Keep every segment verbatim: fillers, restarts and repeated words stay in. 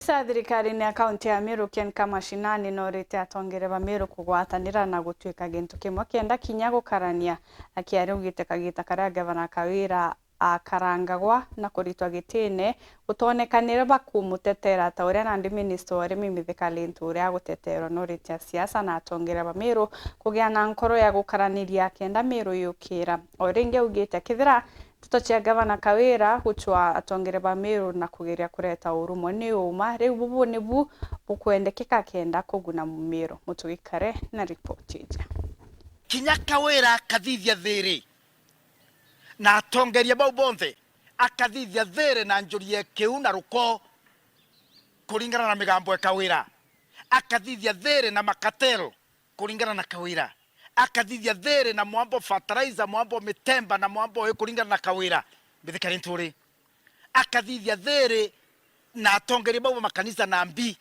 Minister thirikarine ya kaunti ya Meru, Ken Kamashinani, norite atongeria ba Meru kugwatanira na gutuika gintu kimwe kenda kinya gukarania. Akiaria augite kagita karia Gavana Kawira akarangagwa na kuritwa gitine, gutonekanire bakumutetera ta uria nandi minister wa urimi Mithika Linturi aguteterwa norite asiasa na atongeria ba Meru kugia na nkoro ya gukaraniria kenda Meru yukira. O ringi augite kethira nteto cia Gavana Kawira gucwa atongeria ba Meru na kugeria kureta urumwe ni uma, riu bubu nibu bukwendekeka kenda kuguna Mumiru. Mutugi Kare na ripoti iji. Kinya Kawira akathithia thiri na atongeria bau bonthe, akathithia thiri na njuri ya kiu na ruko kuringana na migambo ya Kawira, akathithia thiri na makatero kuringana na Kawira, akathithia thiri na mwambo fertilizer, mwambo mitemba na mwambo ii kuringana na Kawira. Mithika Linturi akathithia thiri na atongeria bau ba makanisa na mbi.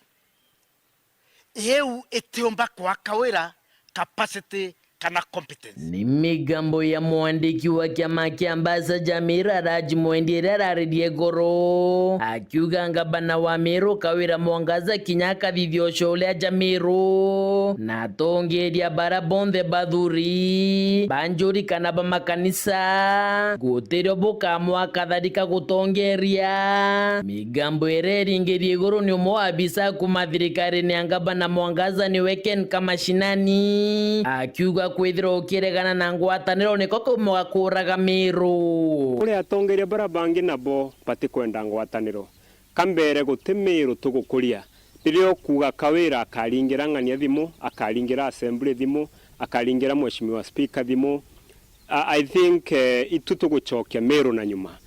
Iu itiumba kwa Kawira capacity kana competence. Ni migambo ya mwandiki wa kiama kia Ambassador Jamira Raj Mwendi iria araririe iguru, akiuga ngavana wa Meru Kawira Mwangaza kinya akathithia ucio uria Jamiru na atongeria bara bonthe bathuri, banjuri kana ba makanisa, gutirio bukamwa akatharika gutongeria. Migambo iria iringirie iguru ni umwe wa abisa kuma thirikarine ya ngavana Mwangaza niwe Ken Kamashinani, akiuga kwithirwa ukiregana na ngwataniro niko kumwe ga kuuraga Miru. Kuri atongeria bara bangi nabo batikwenda ngwataniro. Ka mbere guti Miru tugukuria. Riria ukuuga Kawira akaringira ng'ania thimu, akaringira assembly thimu, akaringira mheshimiwa speaker thimu, I, I think, eh, itu tugucokia Miru na nyuma.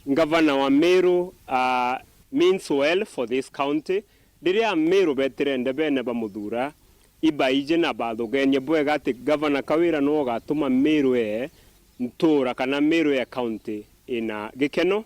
Ngavana wa Miru, ah, means well for this county. Riria Miru betire ndebene bamuthura, ibaiji na bathugenie bwega ati Gavana Kawira niwe ugatuma Miru ee ntura kana Miru ee county ina gikeno.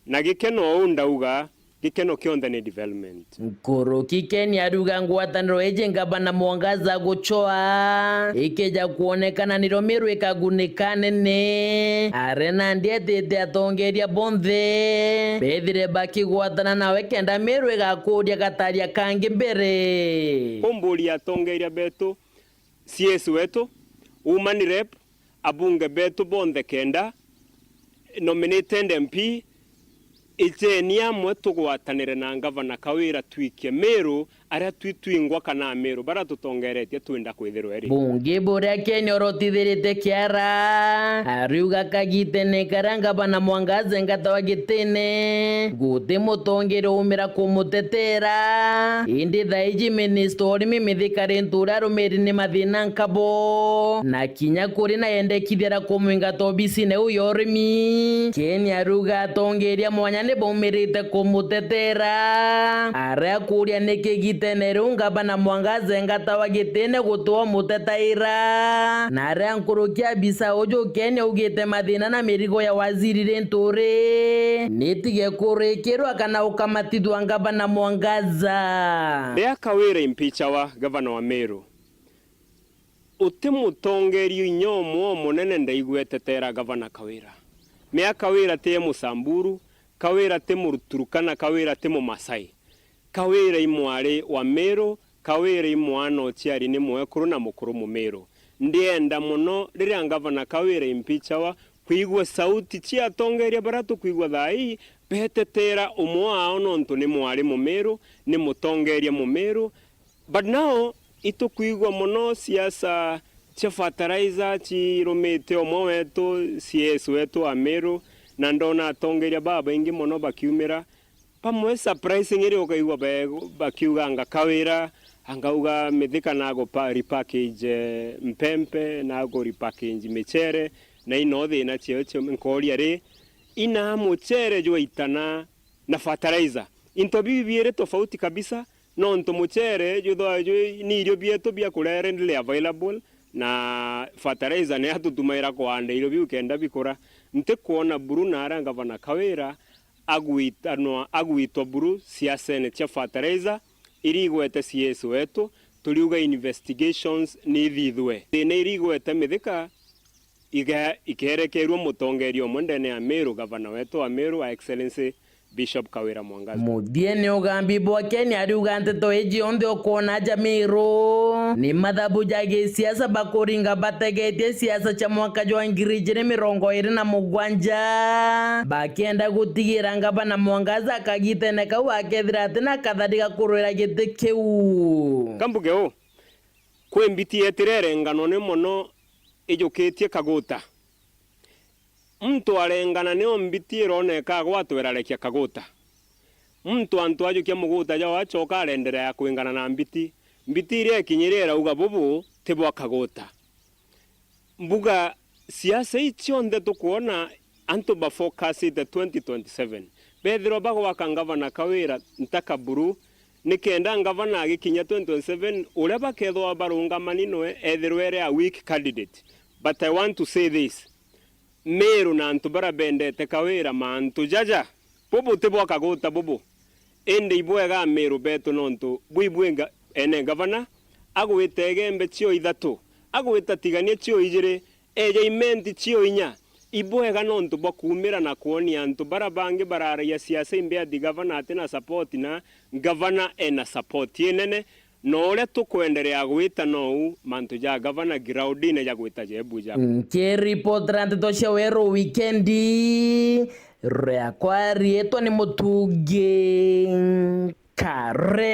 Na gikeno uu ndauga, gikeno kionthe ni development. Nkuruki Ken ariuga ngwataniro iji ngavana Mwangaza gucoa ikija kwonekana nirio Miru ikagunika nene. Aria nandi etite atongeria bonthe bethire bakigwatana nawe kenda Miru igakuria gataria kangi mbere. Kumburia atongeria betu, C S wetu, woman rep, abunge betu bonthe kenda, nominated M P, ijeni amwe tugwatanire na ngavana Kawira twikie Miru aria twi twingwa kana Amiru bara tutongeretie twenda kwithirwa eri. Bungi buria Ken orotithirite kiara, ariuga kagitene karia ngavana Mwangaza engatawa gitine, guti mutongeria umira kumutetera, indi thaiji minista urimi Mithika Linturi arumiri ni mathina nkabo, na kinya kuri na yendekithia ra kumwingata obisine iu ya urimi. Ken ariuga atongeria mwanya ni baumirite kumutetera. Arakuria niki gitene riu ngavana Mwangaza engatawa gitine gutiwa mutetaira. Na aria nkuruki abisa uju Ken augite mathina na mirigo ya waziri Linturi nitige kurikirwa kana ukamatithwa ngavana Mwangaza. Riria Kawira impeachawa, gavana wa Miru, uti mutongeria inya umwe umunene ndaigua etetera gavana Kawira. Mea Kawira ti e Musamburu, Kawira ti Muturukana, Kawira ti Mumasai. Kawira i mwari wa Miru, Kawira i mwana uciari ni mwekuru na mukuru Mumiru. Ndienda mono riria ngavana Kawira impeachawa kwigua sauti cia atongeria baria tukwigua thaa ii betetera umwe wao nontu ni mwari Mumiru, ni mutongeria Mumiru, But now, itukwigua mono siasa cia fertilizer cirumite umwe wetu, C S wetu wa Miru, na ndona atongeria babaingi mono bakiumira. Bamwe surprisingly ukaigua be-, bakiuganga Kawira, angauga Mithika nago pa-, repackage, eh, mpempe, nago repackage michere, na ino thina cio cio, nkoria ri, ina muchere jwaitana na fertilizer. Into biu biiri tofauti kabisa, nontu muchere jwithagwa jwi, ni irio bietu bia kuria readily available, na fertilizer ni atutumaira kuanda irio biu kenda bikura. Ntikwona buru na aria ngavana Kawira agwitanwa, agwitwa buru siasene cia fertilizer, iria igwete C S wetu, turiuga investigations ni ithithwe. Thina iria igwete Mithika, Iga-, ikerekerua mutongeria umwe ndene ya Meru, gavana wetu wa Meru, Her Excellency Bishop Kawira Mwangaza. Muthiene ugambi bwake ni ariuga nteto iji yonthe ukwona ja Meru ni mathabu ja gisiasa bakuringa bategetie siasa cia mwaka jwa ngiri ijiri mirongo iri na mugwanja, bakienda gutigira ngavana Mwangaza akagitene kau akethira atina kathari ga kurwira giti kiu. Kambuge u, kwi mbiti yeetire irenganwa ni mono ijukitie Kaguta. Muntu arengana nio mbiti ironeka agwatwa irarekia Kaguta. Muntu antu ajukia muguta jao acoka arenderea kwingana na mbiti. Mbiti iria ikinyire irauga bubu ti bwa Kaguta. Mbuga siasa ii cionthe tukwona antu bafocusite twenty twenty-seven. Bethirwa bagwaka ngavana Kawira ntaka buru, nikenda ngavana agikinya twenty twenty-seven, uria bakethwa barungamani noe ethirwe ere a weak candidate. But I want to say this, Meru na antu baria bendete Kawira, mantu jaja, bubu ti bwa Kaguta bubu. Indi ibwega Ameru betu nontu bwibwinga ene ngavana, agwita Igembe cio ithatu, agwita Tigania cio ijiri, eja Imenti cio inya. Ibwega nontu bwa kuumira na kwonia antu baria bangi bararagia siasa imbeathi gavana atina support na gavana ena support inene. Na uria tukwenderea gwita nou mantu ja gavana giraundine ja gwita jebu ja. Nkiripotera nteto cia Weru Wikendi, riakwa riitwa ni Mutungi Kare.